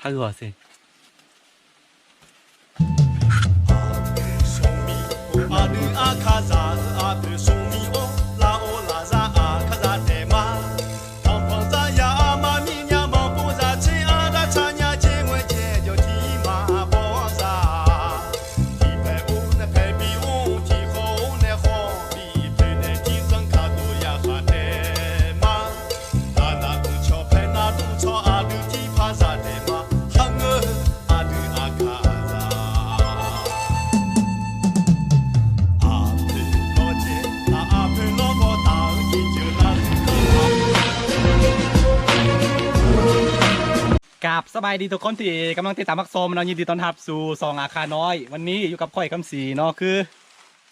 还有啊，谁？ກາບສະບາຍດີທຸກຄົນທີ່ກຳລັງຕິດຕາມຮັບຊົມເນາະ, ຍິນດີຕ້ອນຮັບສູ່ຊ່ອງອາຄານ້ອຍ. ວັນນີ້ຢູ່ກັບຂ້ອຍຄຳສີເນາະ, ຄື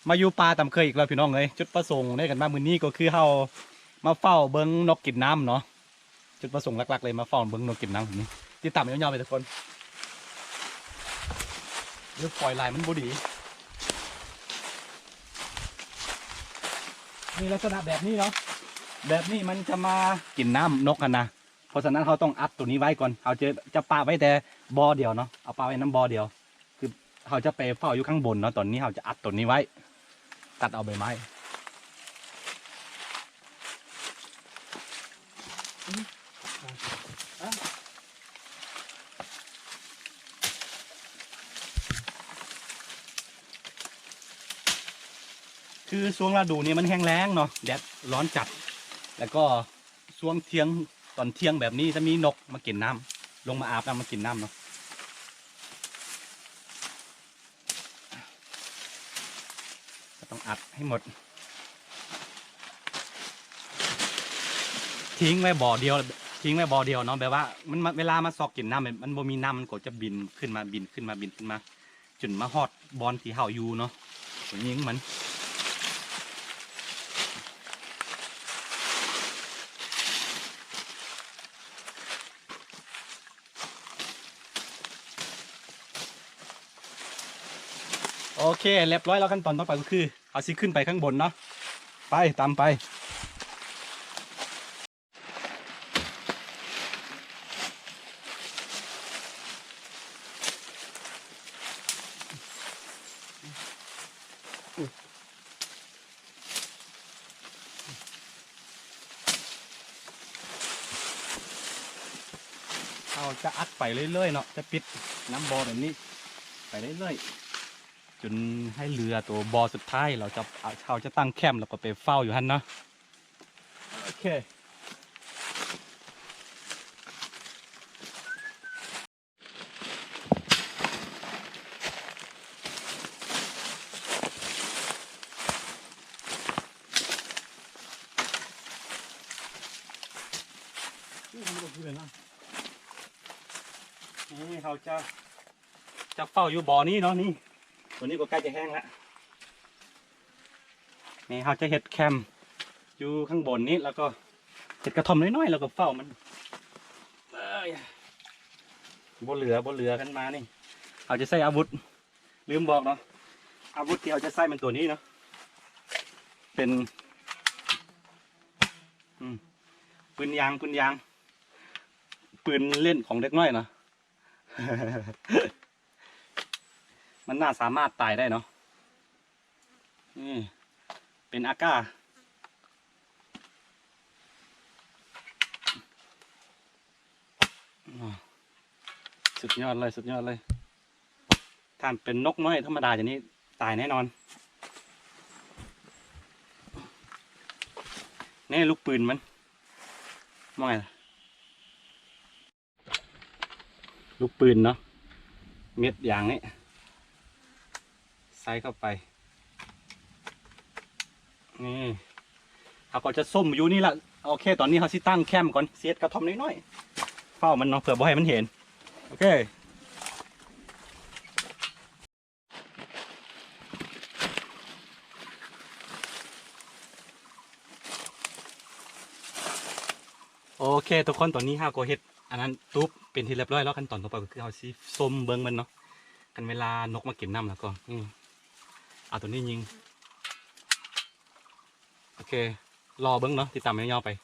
ມາຢູ່ປ່າຕາມເຄີຍອີກແລ້ວພີ່ນ້ອງເອີຍ. ຈຸດປະສົງໃນການມາມື້ນີ້ກໍຄືເຮົາມາເຝົ້າເບິ່ງນົກກິນນ້ຳເນາະ. ຈຸດປະສົງຫຼັກໆເລີຍມາເຝົ້າເບິ່ງນົກກິນນ້ຳນີ້. ຕິດຕາມຍາວໆໄປທຸກຄົນ. ເດີ ປ່ອຍຫຼາຍມັນບໍ່ດີ. ນີ້ລັກສະນະແບບນີ້ເນາະ, ແບບນີ້ມັນຈະມາກິນນ້ຳນົກຫັ້ນນະ. ເພາະສະນັ້ນເຮົາຕ້ອງອັດໂຕນີ້ໄວ້ກ່ອນ. ເຮົາຈະ ຈະປະໄວ້ແຕ່ບໍ່ດຽວເນາະ, ເອົາປະໄວ້ນຳບໍ່ດຽວ. ຄືເຮົາຈະໄປເຝົ້າຢູ່ຂ້າງບົນເນາະ, ຕອນນີ້ເຮົາຈະອັດໂຕນີ້ໄວ້, ຕັດເອົາໃບໄມ້. ຄືຊ່ວງລະດູນີ້ມັນແຫ້ງແລ້ງເນາະ, ແດດຮ້ອນຈັດ, ແລ້ວກໍ ຊ່ວງທ່ຽງ ຕອນທ່ຽງແບບນີ້ຈະມີນົກມາກິນນ້ຳ, ລົງມາອາບນ້ຳ ມາກິນນ້ຳເນາະ. ກໍຕ້ອງອັດໃຫ້ໝົດ, ຖິ້ມໄວ້ບໍ່ດຽວ ຖິ້ມໄວ້ບໍ່ດຽວເນາະ. ແບບວ່າມັນ ເວລາມາຊອກກິນນ້ຳ ມັນບໍ່ມີນ້ຳ, ມັນກໍຈະບິນຂຶ້ນມາ ບິນຂຶ້ນມາ ບິນຂຶ້ນມາ. ຈົນມາຮອດບ່ອນທີ່ເຮົາຢູ່ເນາະ, ໂຕຍິງມັນ. ໂອເຄ ຮຽບຮ້ອຍແລ້ວ. ຂັ້ນຕອນຕໍ່ໄປກໍຄືເຮົາຊິຂຶ້ນໄປຂ້າງບົນເນາະ, ໄປ ຕາມໄປ. ເຮົາຈະອັດໄປເລື້ອຍໆເນາະ, ຈະປິດນ້ຳບໍ່ແບບນີ້ໄປເລື້ອຍໆ ຈົນໃຫ້ເຫຼືອໂຕບໍ່ສຸດທ້າຍ. ເຮົາຈະ ເຮົາຈະຕັ້ງແຄມ ແລ້ວກໍໄປເຝົ້າຢູ່ຫັ້ນເນາະ. ໂອເຄ. ນີ້ເຮົາຈະ ຈະເຝົ້າຢູ່ບໍ່ນີ້ເນາະ. ນີ້ ຕົວນີ້ກໍໃກ້ຈະແຫ້ງແລ້ວ. ນີ້ເຮົາຈະເຮັດແຄມຢູ່ຂ້າງບົນນີ້ ແລ້ວກໍເຮັດກະທ່ອມນ້ອຍໆ ແລ້ວກໍເຝົ້າມັນ. ເອີຍ ບໍ່ເຫຼືອ ບໍ່ເຫຼືອກັນມານີ້. ເຮົາຈະໃຊ້ອາວຸດ ລືມບອກເນາະ, ອາວຸດທີ່ເຮົາຈະໃຊ້ແມ່ນຕົວນີ້ເນາະ, ເປັນ ອືມ ປືນຢາງ ປືນຢາງ ປືນຫຼິ້ນຂອງເດັກນ້ອຍເນາະ. ມັນໜ້າສາມາດຕາຍໄດ້ເນາະ. ນີ້ເປັນອາກາ. ສຸດຍອດເລີຍ ສຸດຍອດເລີຍ. ຖ້າເປັນນົກນ້ອຍທຳມະດາຈັ່ງນີ້ ຕາຍແນ່ນອນ. ນີ້ລູກປືນມັນ ມອງໄງ? ລູກປືນເນາະ, ເມັດຢາງນີ້ ໃສ່ເຂົ້າໄປ. ນີ້ ເຮົາກໍຈະສຸມຢູ່ນີ້ລະ. ໂອເຄ ຕອນນີ້ເຮົາຊິຕັ້ງແຄມກ່ອນ, ຊິເຮັດກະທ່ອມນ້ອຍໆ ເຝົ້າມັນເນາະ ເພື່ອບໍ່ໃຫ້ມັນເຫັນ. ໂອເຄ. ໂອເຄທຸກຄົນ, ຕອນນີ້ເຮົາກໍເຮັດອັນນັ້ນຕູບເປັນທີ່ຮຽບຮ້ອຍແລ້ວ. ຂັ້ນຕອນຕໍ່ໄປກໍຄືເຮົາຊິຊົມເບິ່ງມັນເນາະ, ຄັນເວລານົກມາກິນນ້ຳແລ້ວກໍ ນີ້ ເອົາໂຕນີ້ຍິງ. ໂອເຄ ລໍເບິ່ງເນາະ, ຕິດຕາມຍາວໆໄປ. ໂ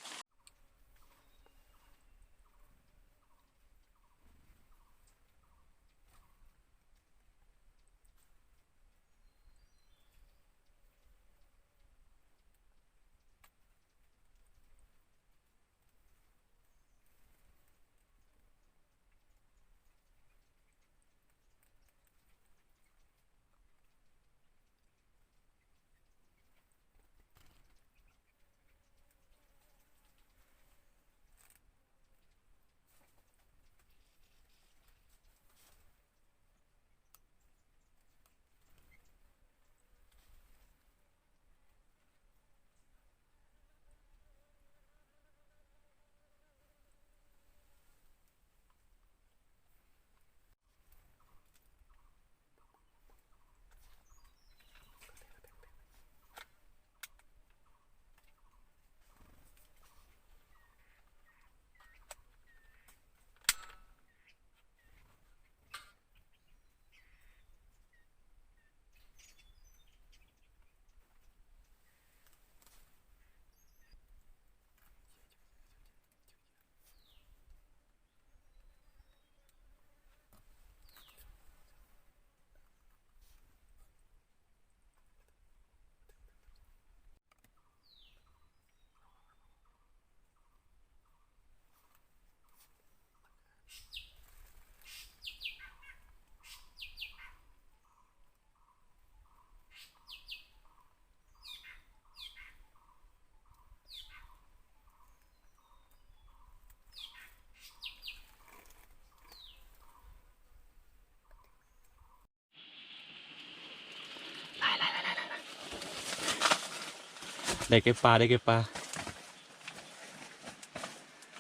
ໄດ້ແກ່ປາ ໄດ້ແກ່ປາ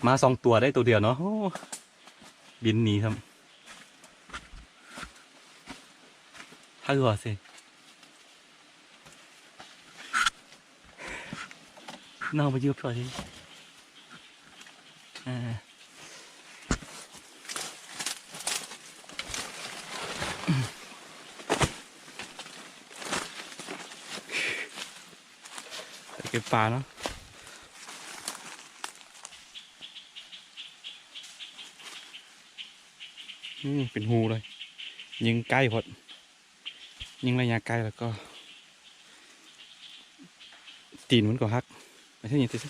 ມາສອງຕົວ ໄດ້ຕົວດຽວເນາະ. ໂອ້ ບິນໜີຊ້ຳ ເຮົາວ່າຊິ ນ້ອງໄປຢູ່ພວກນີ້ ອ່າ ໄປເກັບປາເນາະ. ອືມ ເປັນຮູເລີຍ ຍິງໄກໂພດ. ຍິງໄລຍະໄກແລ້ວກໍ ຕີນມັນກໍຫັກ ໄປເຮັດຫຍັງຕິຊະ.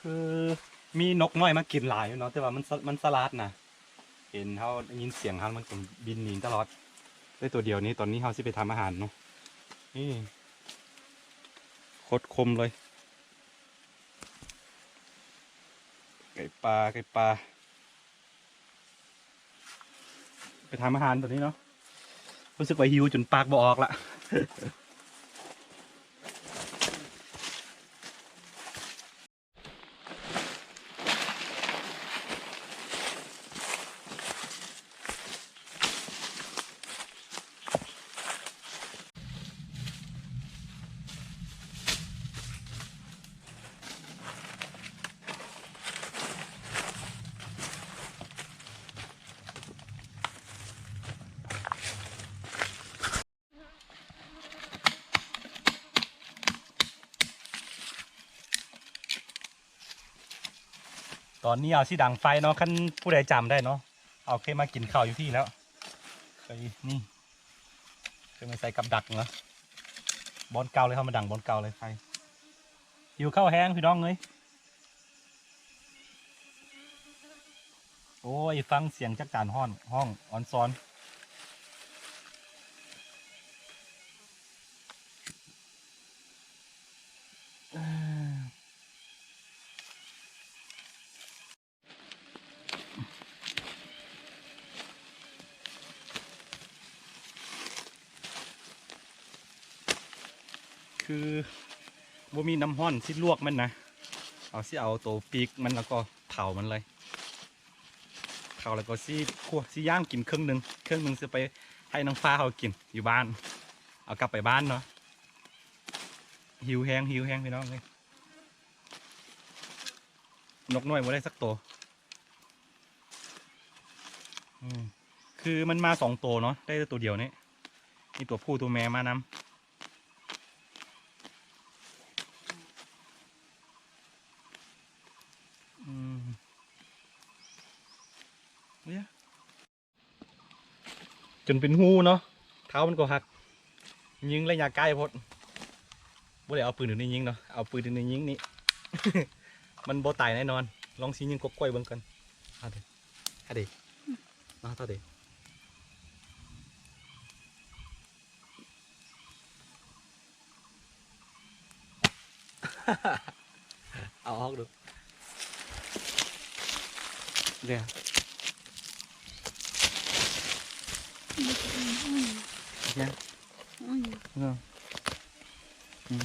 ຄືມີນົກນ້ອຍມາກິນຫຼາຍຢູ່ເນາະ ແຕ່ວ່າມັນ ມັນສະຫຼາດນະ ເຫັນເຮົາໄດ້ຍິນສຽງເຮົາ ມັນກໍບິນໜີຕະຫຼອດ. ໄດ້ຕົວດຽວນີ້ ຕອນນີ້ເຮົາຊິໄປທຳອາຫານເນາະ. ນີ້ ໂຄດຄົມເລີຍ ໄກ່ປ່າ ໄກ່ປ່າ. ໄປທຳອາຫານຕົວນີ້ເນາະ ຮູ້ສຶກວ່າຫິວຈົນປາກບໍ່ອອກລະ. ຕອນນີ້ເຮົາຊິດັງໄຟເນາະ ຄັນຜູ້ໃດຈຳໄດ້ເນາະ ເຮົາເຄີຍມາກິນເຂົ້າຢູ່ພີ້ແລ້ວ ເຄີຍ ນີ້ ເຄີຍມາໃສ່ກັບດັກເນາະ ບ່ອນເກົ່າເລີຍ ເຮົາມາດັງບ່ອນເກົ່າເລີຍໄຟ. ຫິວເຂົ້າແຮງພີ່ນ້ອງເອີຍ. ໂອ້ຍ ຟັງສຽງຈັກຈານຮ້ອນ ຮ້ອງອອນຊອນ. ຄືບໍ່ມີນ້ຳຮ້ອນຊິລວກມັນນະ ເຮົາຊິເອົາໂຕປີກມັນ ແລ້ວກໍເຜົາມັນເລີຍ ເຜົາແລ້ວກໍຊິຂົ້ວ ຊິຍ່າງກິນເຄິ່ງໜຶ່ງ ເຄິ່ງໜຶ່ງຊິໄປໃຫ້ນາງຟ້າເຮົາກິນຢູ່ບ້ານ ເອົາກັບໄປບ້ານເນາະ. ຫິວແຮງ ຫິວແຮງພີ່ນ້ອງເອີຍ. ນົກນ້ອຍບໍ່ໄດ້ສັກໂຕ ອືມ ຄືມັນມາສອງໂຕເນາະ ໄດ້ແຕ່ໂຕດຽວນີ້ ມີຕົວຜູ້ຕົວແມ່ມານຳ ອືມ ເອີຍ. ຈົນເປັນຮູເນາະ ເທົ້າມັນກໍຫັກ ຍິງໄລຍະໄກໂພດ ບໍ່ໄດ້ເອົາປືນໂດນນີ້ຍິງເນາະ ເອົາປືນໂດນນີ້ຍິງນີ້ ມັນບໍ່ຕາຍແນ່ນອນ. ລອງຊິຍິງກົກກ້ວຍເບິ່ງກ່ອນ ເອົາເດ ເອົາເດ ມາເທົ່າເດ. ເອົາອອກດູ ເດ ເດ ເນາະ ອືມ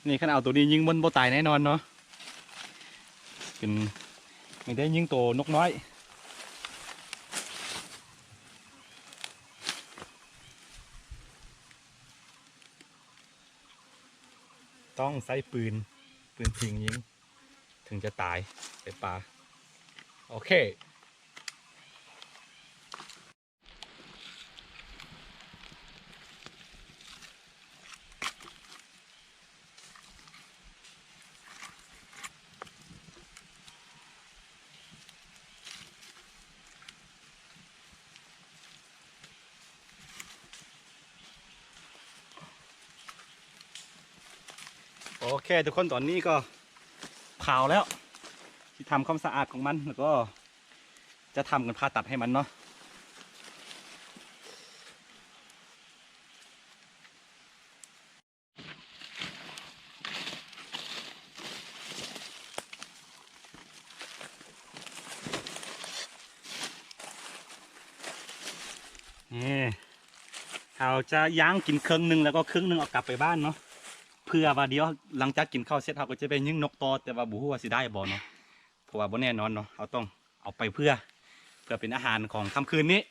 ນີ້ຄັນເອົາໂຕນີ້ຍິງມັນບໍ່ຕາຍແນ່ນອນເນາະ ເປັນ ມີແຕ່ຍິງໂຕນົກນ້ອຍ ຕ້ອງໃຊ້ປືນ ປືນຍິງຍິງ ເຖິງຈະຕາຍ ໄດ້ປາ ໂອເຄ. ເ ໂອເຄທຸກຄົນ ຕອນນີ້ກໍຂາວແລ້ວ ຊິທຳຄວາມສະອາດຂອງມັນ ແລ້ວກໍຈະທຳການຜ່າຕັດໃຫ້ມັນເນາະ. ນີ້ ເຮົາຈະຍ່າງກິນເຄິ່ງໜຶ່ງ ແລ້ວກໍເຄິ່ງໜຶ່ງເອົາກັບໄປບ້ານເນາະ ເພື່ອວ່າດຽວຫຼັງຈາກກິນເຂົ້າເສັດ ເຮົາກໍຈະໄປຍິງນົກຕໍ່ ແຕ່ວ່າບໍ່ຮູ້ວ່າຊິໄດ້ບໍ່ເນາະ ເພາະວ່າບໍ່ແນ່ນອນເນາະ ເຮົາຕ້ອງເອົາໄປເພື່ອ ເພື່ອເປັນອາຫານຂອງຄ່ຳຄືນນີ້.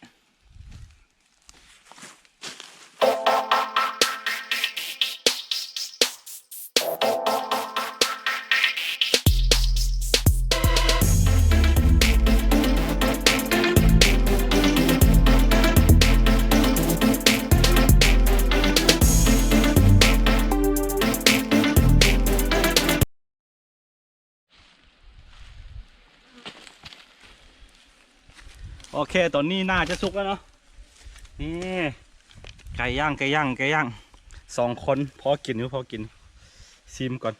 ໂອເຄ ຕອນນີ້ໜ້າຈະສຸກແລ້ວເນາະ. ນີ້ໄກ່ຍ່າງ ໄກ່ຍ່າງ ໄກ່ຍ່າງ ສອງຄົນພໍກິນຢູ່ ພໍກິນ. ຊີມກ່ອນ.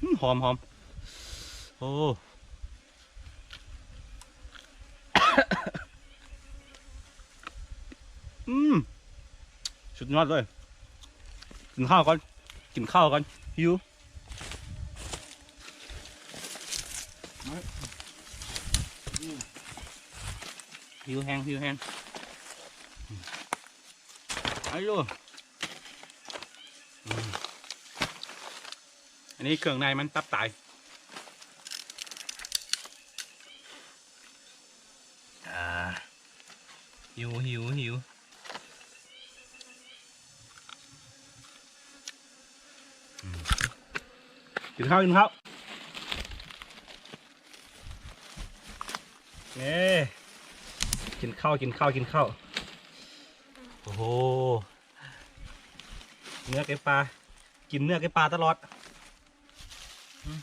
ອືມ ຫອມ ຫອມ. ໂອ້ ອືມ ສຸດຍອດເລີຍ. ກິນເຂົ້າກ່ອນ ກິນເຂົ້າກ່ອນ ຫິວ ຫິວແຮງ ຫິວແຮງ. ອາຍຸ ອືມ ອັນນີ້ເຄື່ອງໃນມັນ ຕັບໄຕ. ອ່າ ຫິວ ຫິວ ຫິວ. ອືມ ກິນເຂົ້າ ກິນເຂົ້າ. ເອີ ກິນເຂົ້າ ກິນເຂົ້າ ກິນເຂົ້າ. ໂອ້ໂຫ ເນື້ອໄກ່ປ່າ ກິນເນື້ອໄກ່ປ່າຕະຫຼອດ. ອືມ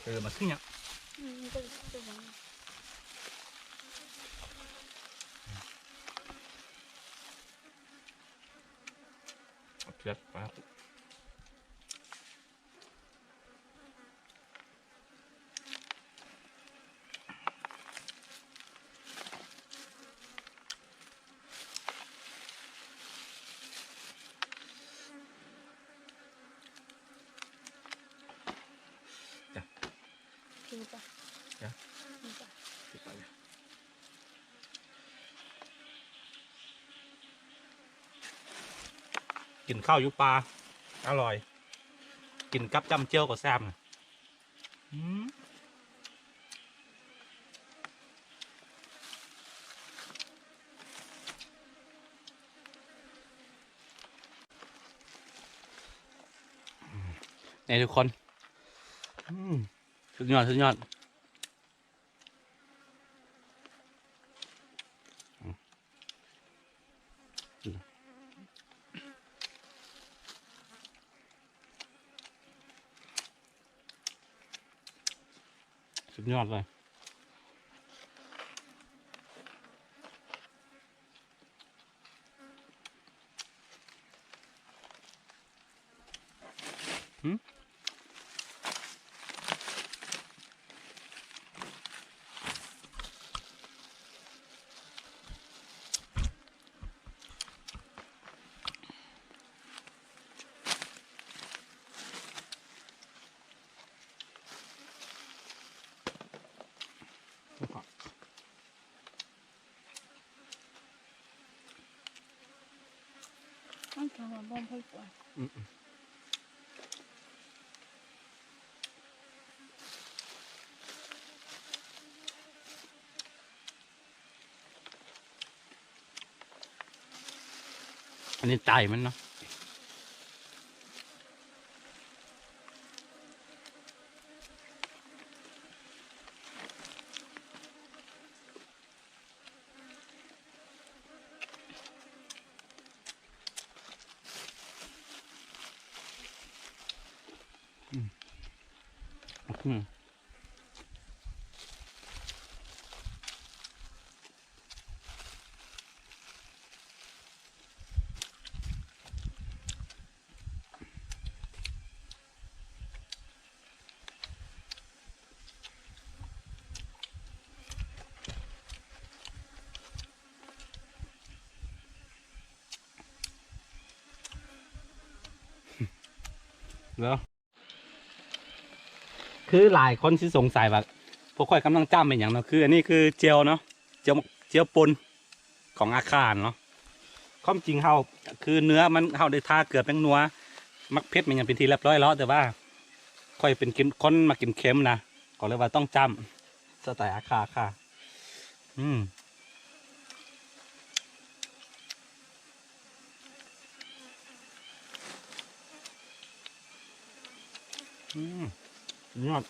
ເອີ ມາຊື້ຫຍັງ? ອືມ ເອົາເຜືອກມາ. ກິນເຂົ້າຢູ່ປ່າ ອະລ່ອຍ ກິນກັບຈ້ຳແຈ່ວກໍແຊບ. ອືມ ນີ້ທຸກຄົນ ອືມ ສຸດຍອດ ສຸດຍອດ. ສຸດຍອດເລີຍ. ມັນແຂງວ່າບໍ່ຄ່ອຍກວ່າ ອືມ. ອັນນີ້ໄຕມັນເນາະ. ອືມ ອືມ. ຄືຫຼາຍຄົນຊິສົງໄສວ່າພວກຂ້ອຍກຳລັງຈ້ຳແມ່ນຫຍັງເນາະ ຄືອັນນີ້ຄືແຈ່ວເນາະ ແຈ່ວ ແຈ່ວປົ່ນຂອງອາຄາເນາະ. ຄວາມຈິງເຮົາ ຄືເນື້ອມັນ ເຮົາໄດ້ທາເກືອແປ້ງນົວ ໝາກເຜັດແມ່ນຫຍັງເປັນທີ່ຮຽບຮ້ອຍແລ້ວ ແຕ່ວ່າຂ້ອຍເປັນກິນ ຄົນມັກກິນເຄັມນະ ກໍເລີຍວ່າຕ້ອງຈ້ຳສະໄຕອາຄາ ອາຄາ. ອືມ. ອືມ ຍອດ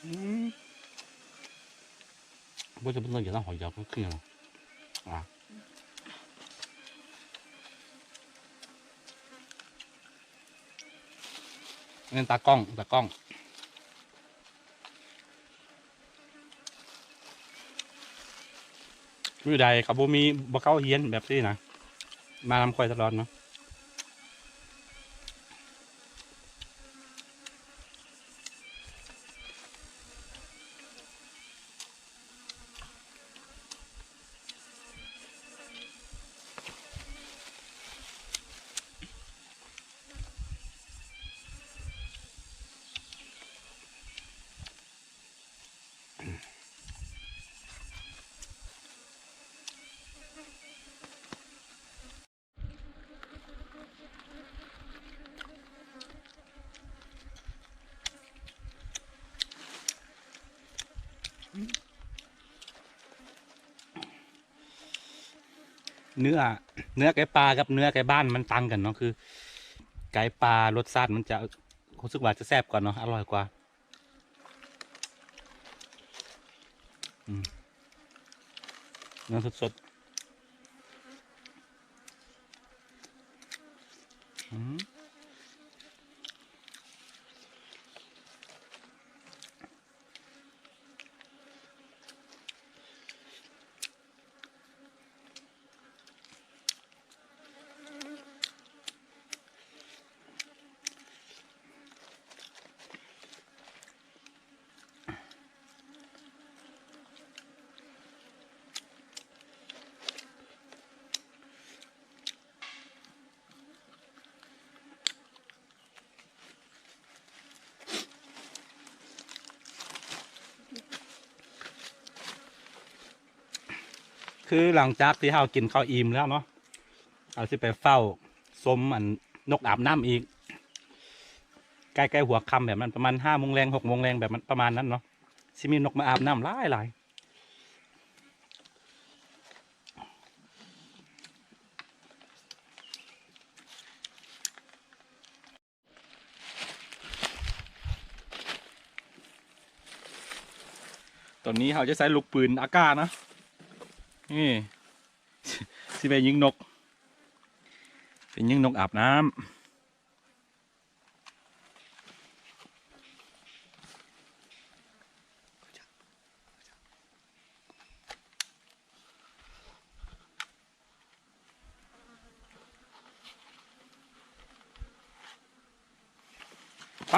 ອືມ. ບໍ່ຈຳເປັນຕ້ອງກິນນ້ຳຫອຍຢາກກໍຄືຫຍັງ ອ່າ ແມ່ນຕາກ້ອງ ຕາກ້ອງ ມື້ໃດເຂົາບໍ່ມີ ບໍ່ເຂົ້າຮຽນແບບຊີ້ນະ ມານຳຂ້ອຍຕະຫຼອດເນາະ. ເນື້ອ ເນື້ອໄກ່ປ່າກັບເນື້ອໄກ່ບ້ານມັນຕ່າງກັນເນາະ ຄືໄກ່ປ່າລົດຊາດມັນຈະ ຮູ້ສຶກວ່າຈະແຊບກວ່າເນາະ ອະລ່ອຍກວ່າ. ອືມ ເນື້ອສົດໆ ອືມ. ຄືຫຼັງຈາກທີ່ເຮົາກິນເຂົ້າອີ່ມແລ້ວເນາະ ເຮົາຊິໄປເຝົ້າຊົມອັນນົກອາບນ້ຳອີກ ໃກ້ໆຫົວຄ່ຳແບບນັ້ນ ປະມານຫ້າໂມງແລງ ຫົກໂມງແລງ ແບບນັ້ນ ປະມານນັ້ນເນາະ ຊິມີນົກມາອາບນ້ຳຫຼາຍໆ. ຕອນນີ້ເຮົາຈະໃຊ້ລູກປືນອາກາດນະ ນີ້ ຊິໄປຍິງນົກ ໄປຍິງນົກອາບນ້ຳ. ໄປ.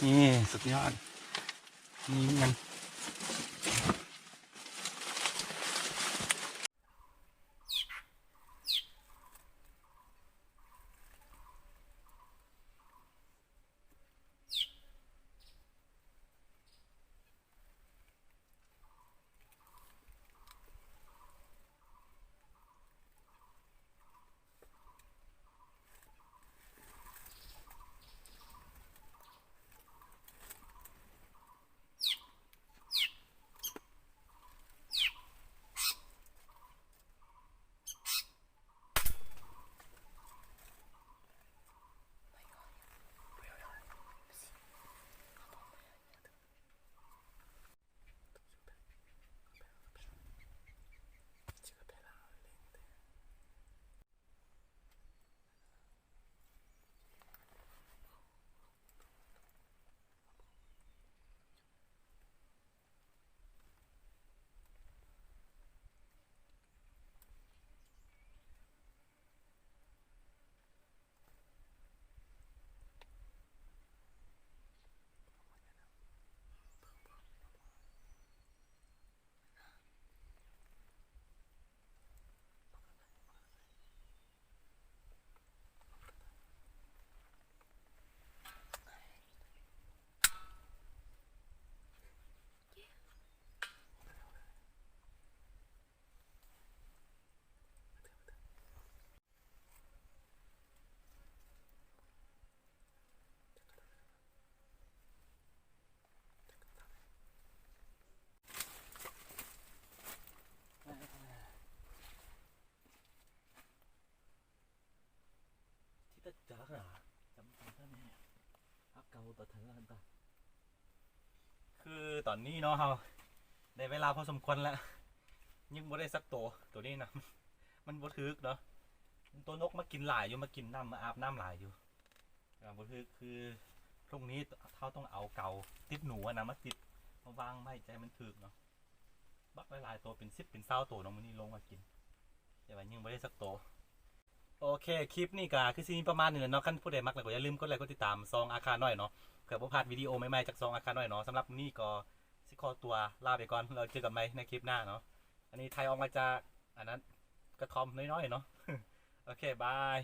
ນີ້ສຸດຍອດ ນີ້ມັນ ເ ເກົ່າຕະທະລະຕາ ຄືຕອນນີ້ເນາະ ເຮົາໄດ້ເວລາພໍສົມຄວນແລ້ວ ຍັງບໍ່ໄດ້ສັກໂຕ. ໂຕນີ້ນະ ມັນບໍ່ຖືກເນາະ ໂຕນົກມາກິນຫຼາຍຢູ່ ມາກິນນ້ຳ ມາອາບນ້ຳຫຼາຍຢູ່ ແຕ່ວ່າບໍ່ຖືກ. ຄືພວກນີ້ເຮົາຕ້ອງເອົາເກົາຕິດໜູຫັ້ນນະ ມາຕິດ ມາວາງໄວ້ ຈະໃຫ້ມັນຖືກເນາະ. ບັກຫຼາຍໆໂຕ ເປັນສິບເປັນຊາວໂຕເນາະ ມື້ນີ້ລົງມາກິນ ແຕ່ວ່າຍັງບໍ່ໄດ້ສັກໂຕ. ໂອເຄ ຄລິບນີ້ກະຄືຊິມີປະມານນີ້ແຫຼະເນາະ. ຄັນຜູ້ໃດມັກແລ້ວກໍຢ່າລືມກົດໄລກົດຕິດຕາມຊ່ອງອາຄານ້ອຍເນາະ ເພື່ອບໍ່ພາດວິດີໂອໃໝ່ໆຈາກຊ່ອງອາຄານ້ອຍເນາະ. ສຳລັບມື້ນີ້ກໍຊິຂໍຕົວລາໄປກ່ອນ ແລ້ວເຈີກັນໃໝ່ໃນຄລິບໜ້າເນາະ. ອັນນີ້ຖ່າຍອອກມາຈາກ ອັນນັ້ນ ກະທ່ອມນ້ອຍໆເນາະ. ໂອເຄ ບາຍ.